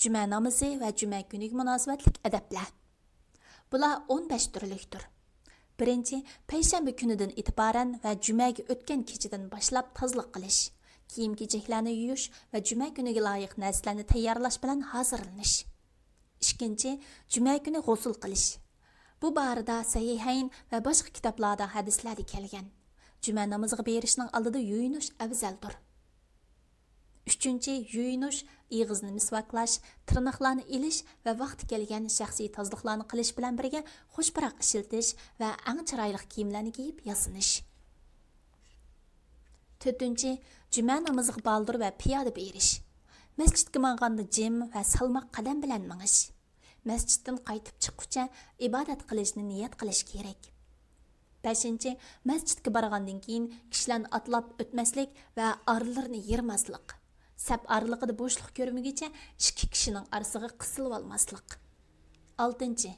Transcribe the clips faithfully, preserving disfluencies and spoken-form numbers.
جۈمە نامىزى ۋە جۈمە كۈنىگە مۇناسىۋەتلىك ئەدەپلەر. بۇلار ئون بەش تۈرلۈكتۇر. بىرىنچى، پەيشەنبە كۈنىدىن ئېتىبارەن ۋە جۈمەگە ئۆتكەن كېچىدىن باشلاپ تازىلىق قىلىش، كىيىم-كېچەكلەرنى يۇيۇش ۋە جۈمە كۈنىگە لايىق نەرسىلەرنى تەييارلاش بىلەن ھازىرلىنىش. ئىككىنچى، جۈمە كۈنى غۇسۇل قىلىش. بۇ بارىدا سەھىھەين ۋە باشقا كىتابلاردا ھەدىسلەردە كەلگەن. جۈمە نامىزىغا بېرىشنىڭ ئالدىدا يۇيۇنۇش ئەۋزەلدۇر. ئۈچىنچى، يۇيۇنۇش، ئېغىزنى مىسۋاكلاش، تىرناقلارنى ئېلىش ۋە ۋاقتى كەلگەن شەخسىي تازىلىقلارنى قىلىش بىلەن بىرگە خۇش پۇراق ئىشلىتىش ۋە ئەڭ چىرايلىق كىيىملەرنى كىيىپ ياسىنىش. تۆتىنچى، جۈمە نامىزىغا بالدۇر ۋە پىيادە بېرىش. مەسچىتكە ماڭغاندا جىم ۋە سالماق قەدەم بىلەن مېڭىش. مەسچىتتىن قايتىپ چىققۇچە ئىبادەت قىلىشنى نىيەت قىلىش كېرەك. بەشىنچى، مەسچىتكە بارغاندىن كېيىن كىشىلەرنى ئاتلاپ ئۆتمەسلىك ۋە ئارىلىرىنى يىرماسلىق. سەپ ئارىلىقىدا بوشلۇق كۆرمىگۈچە ئىككى كىشىنىڭ ئارىسىغا قىسىلىۋالماسلىق. ئالتىنچى،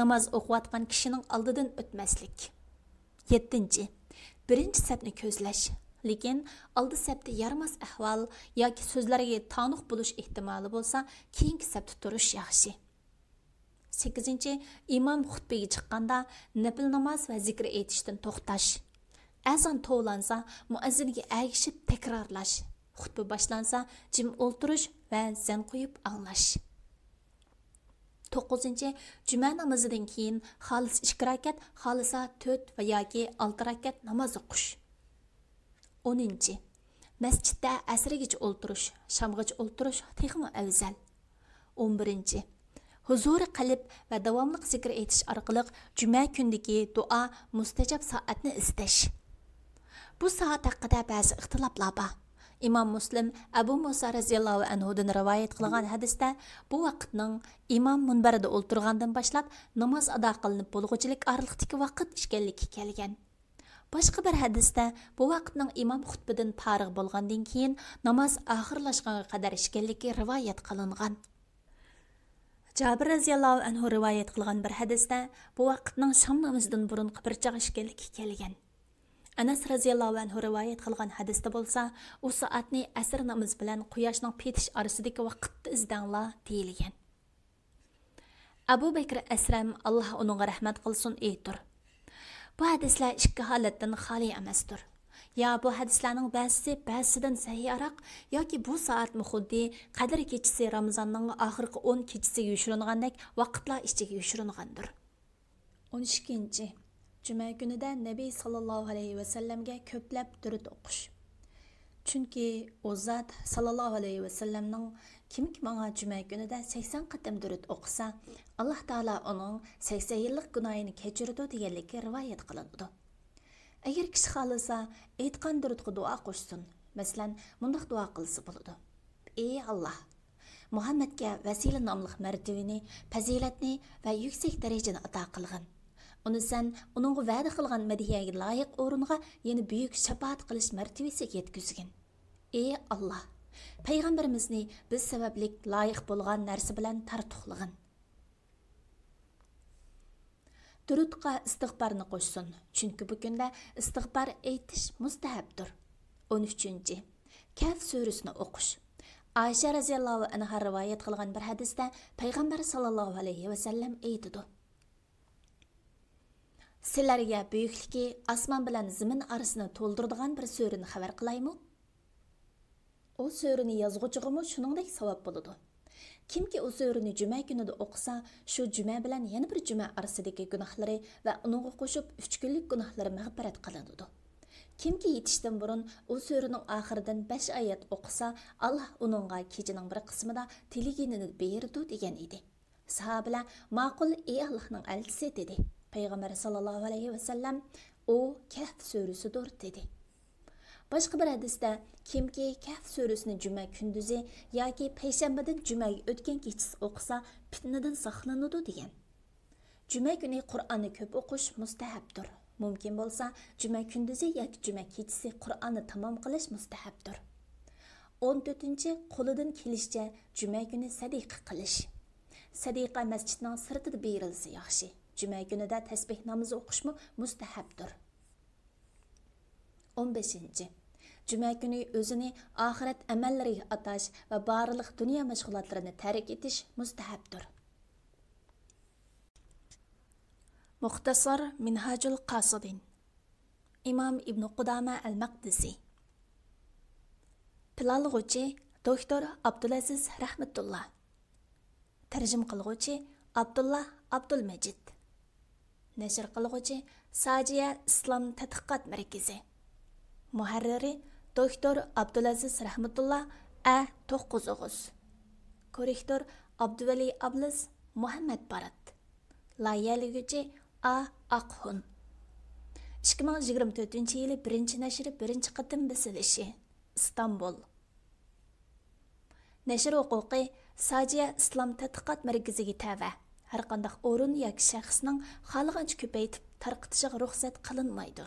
ناماز ئوقۇۋاتقان كىشىنىڭ ئالدىدىن ئۆتمەسلىك. يەتتىنچى، بىرىنچى سەپنى كۆزلەش، لېكىن ئالدى سەپتە يارىماس ئەھۋال ياكى سۆزلەرگە تانۇق بولۇش ئېھتىمالى بولسا، كېيىنكى سەپتە تۇرۇش ياخشى. سەككىزىنچى، ئىمام خۇتبىگە چىققاندا نەپىل ناماز ۋە زىكىر ئېيتىشتىن توختاش. ئەزان توۋلانسا، مۇئەززىنگە ئەگىشىپ تەكرارلاش. خۇتبە باشلانسا، جىم ئولتۇرۇش ۋە زەن قويۇپ ئاڭلاش. توققۇزىنچى، جۈمە نامىزىدىن كېيىن خالىسا ئىككى رەكەت، خالىسا تۆت ۋە ياكى ئالتە رەكەت ناماز ئوقۇش. ئونىنچى، مەسچىتتە ئەسىرگىچە ئولتۇرۇش، شامغىچە ئولتۇرۇش تېخىمۇ ئەۋزەل. ئون بىرىنچى، ھۇزۇرى قەلب ۋە داۋاملىق زىكىر ئېيتىش ئارقىلىق جۈمە كۈنىدىكى دۇئا مۇستەجاب سائەتنى ئىزدەش. بۇ سائەت ھەققىدە بەزى ئىختىلاپلار بار. ئىمام مۇسلىم ئەبۇ مۇسا رەزىياللاھۇ ئەنھۇدىن رىۋايەت قىلغان ھەدىستە بۇ ۋاقىتنىڭ ئىمام مۇنبەردە ئولتۇرغاندىن باشلاپ ناماز ئادا قىلىنىپ بولغۇچىلىك ئارىلىقتىكى ۋاقىت ئىكەنلىكى كەلگەن. باشقا بىر ھەدىستە بۇ ۋاقىتنىڭ ئىمام خۇتبىدىن پارىغ بولغاندىن كېيىن ناماز ئاخىرلاشقانغا قەدەر ئىكەنلىكى رىۋايەت قىلىنغان. جابىر رەزىياللاھۇ ئەنھۇ رىۋايەت قىلغان بىر ھەدىستە بۇ ۋاقىتنىڭ شام نامىزىدىن بۇرۇنقى بىر چاغ ئىكەنلىكى كەلگەن. ئەنەس رەزىياللاھۇ ئەنھۇ رىۋايەت قىلغان ھەدىستە بولسا، ئۇ سائەتنى ئەسىر نامىزى بىلەن قۇياشنىڭ پېتىش ئارىسىدىكى ۋاقىتتا ئىزدەڭلار دېيىلگەن. ئەبۇ بەكرى ئەسرەم، ئاللاھ ئۇنىڭغا رەھمەت قىلسۇن، ئېيتتۇر: بۇ ھەدىسلەر ئىككى ھالەتتىن خالىي ئەمەستۇر. يا بۇ ھەدىسلەرنىڭ بەزىسى بەزىسىدىن سەھىھراق، ياكى بۇ سائەتمۇ خۇددى قەدىر كېچىسى رامىزاننىڭ ئاخىرقى ئون كېچىسىگە يوشۇرۇنغاندەك ۋاقىتلار ئىچىگە يوشۇرۇنغاندۇر. ئون ئىككىنچى، جۈمە كۈنىدە نەبى ساللاللاھۇ ئەلەيھى ۋەسەللەمگە كۆپلەپ دۇرۇت ئوقۇش. چۈنكى ئۇ زات ساللاللاھۇ ئەلەيھى ۋەسەللەمنىڭ، كىمكى ماڭا جۈمە كۈنىدە سەكسەن قېتىم دۇرۇت ئوقۇسا، ئاللاھ تائالا ئۇنىڭ سەكسەن يىللىق گۇناھىنى كەچۈرىدۇ دېگەنلىكى رىۋايەت قىلىنىدۇ. ئەگەر كىشى خالىسا، ئېيتقان دۇرۇتقا دۇئا قوشسۇن. مەسىلەن، مۇنداق دۇئا قىلسا بولىدۇ: ئى ئاللاھ، مۇھەممەدكە ۋەسىلە ناملىق مەرتىۋىنى، پەزىلەتنى ۋە يۈكسەك دەرىجىنى ئاتا قىلغىن. ئۇنى سەن ئۇنىڭغا ۋەدە قىلغان مەدھىيەگە لايىق ئورۇنغا، يەنى بۈيۈك شاپائەت قىلىش مەرتىۋىسىگە يەتكۈزگىن. ئى ئاللاھ، پەيغەمبىرىمىزنى بىز سەۋەبلىك لايىق بولغان نەرسە بىلەن تارتۇقلىغىن. دۇرۇتقا ئىستىغپارنى قوشسۇن، چۈنكى بۇ كۈندە ئىستىغپار ئېيتىش مۇستەھەبتۇر. ئون ئۈچىنچى، كەھف سۈرىسىنى ئوقۇش. ئائىشە رەزىياللاھۇ ئەنھا رىۋايەت قىلغان بىر ھەدىستە پەيغەمبەر ساللاللاھۇ ئەلەيھى ۋەسەللەم ئېيتىدۇ: سىلەرگە بۈيۈكلۈكى ئاسمان بىلەن زېمىن ئارىسىنى تولدۇرىدىغان بىر سۈرىنى خەۋەر قىلايمۇ؟ ئۇ سۈرىنى يازغۇچىغىمۇ شۇنىڭدەك ساۋاب بولىدۇ. كىمكى ئۇ سۈرىنى جۈمە كۈنىدە ئوقۇسا، شۇ جۈمە بىلەن يەنە بىر جۈمە ئارىسىدىكى گۇناھلىرى ۋە ئۇنىڭغا قوشۇپ ئۈچ كۈنلۈك گۇناھلىرى مەغپىرەت قىلىنىدۇ. كىمكى يېتىشتىن بۇرۇن ئۇ سۈرىنىڭ ئاخىرىدىن بەش ئايەت ئوقۇسا، ئاللاھ ئۇنىڭغا كېچىنىڭ بىر قىسمىدا تىلىگىنىنى بېرىدۇ، دېگەن ئىدى. ساھابىلەر: ماقۇل، ئى ئاللاھنىڭ ئەلچىسى، دېدى. پەيغەمبەر ساللاللاھۇ ئەلەيھى ۋەسەللەم: ئۇ كەھف سۈرىسىدۇر، دېدى. باشقا بىر ھەدىستە: كىمكى كەھف سۈرىسىنى جۈمە كۈندۈزى ياكى پەيشەنبىدىن جۈمەگە ئۆتكەن كېچىسى ئوقۇسا، پىتنىدىن ساقلىنىدۇ، دېگەن. جۈمە كۈنى قۇرئاننى كۆپ ئوقۇش مۇستەھەبتۇر. مۇمكىن بولسا، جۈمە كۈندۈزى ياكى جۈمە كېچىسى قۇرئاننى تامام قىلىش مۇستەھەبتۇر. ئون تۆتىنچى، قولىدىن كېلىشىچە جۈمە كۈنى سەدىقە قىلىش. سەدىقە مەسچىتنىڭ سىرتىدا بېرىلسە ياخشى. جۈمە كۈنىدە تەسبىھ نامىزى ئوقۇشمۇ مۇستەھەبتۇر. ئون بەشىنچى، جۈمە كۈنى ئۆزىنى ئاخىرەت ئەمەللىرىگە ئاتاش ۋە بارلىق دۇنيا مەشغۇلاتلىرىنى تەرك ئېتىش مۇستەھەپتۇر. مۇختەسار مىنھاجۇل قاسىدىن. ئىمام ئىبنى قۇدامە ئەل مەقدىسى. پىلانلىغۇچى دوكتور ئابدۇلئەزىز رەھمەتۇللا. تەرجىمە قىلغۇچى ئابدۇللا ئابدۇلمەجىد. نەشر قىلغۇچى ساجىيە ئىسلام تەتقىقات مەركىزى. مۇھەررىرى دوكتور ئابدۇلئەزىز رەھمەتۇللا، ئە توققۇز ئوغۇز. كوررېكتور ئابدۇۋەلى ئابلىز، مۇھەممەد بارات. لايىھەلىگۈچى ئا ئاقخۇن. ئىككى مىڭ يىگىرمە تۆتىنچى يىلى بىرىنچى نەشرى بىرىنچى قېتىم بېسىلىشى. ئىستانبۇل. نەشر ھوقۇقى ساجىيە ئىسلام تەتقىقات مەركىزىگە تەۋە. ھەرقانداق ئورۇن ياكى شەخسنىڭ خالىغانچە كۆپەيتىپ تارقىتىشىغا رۇخسەت قىلىنمايدۇ.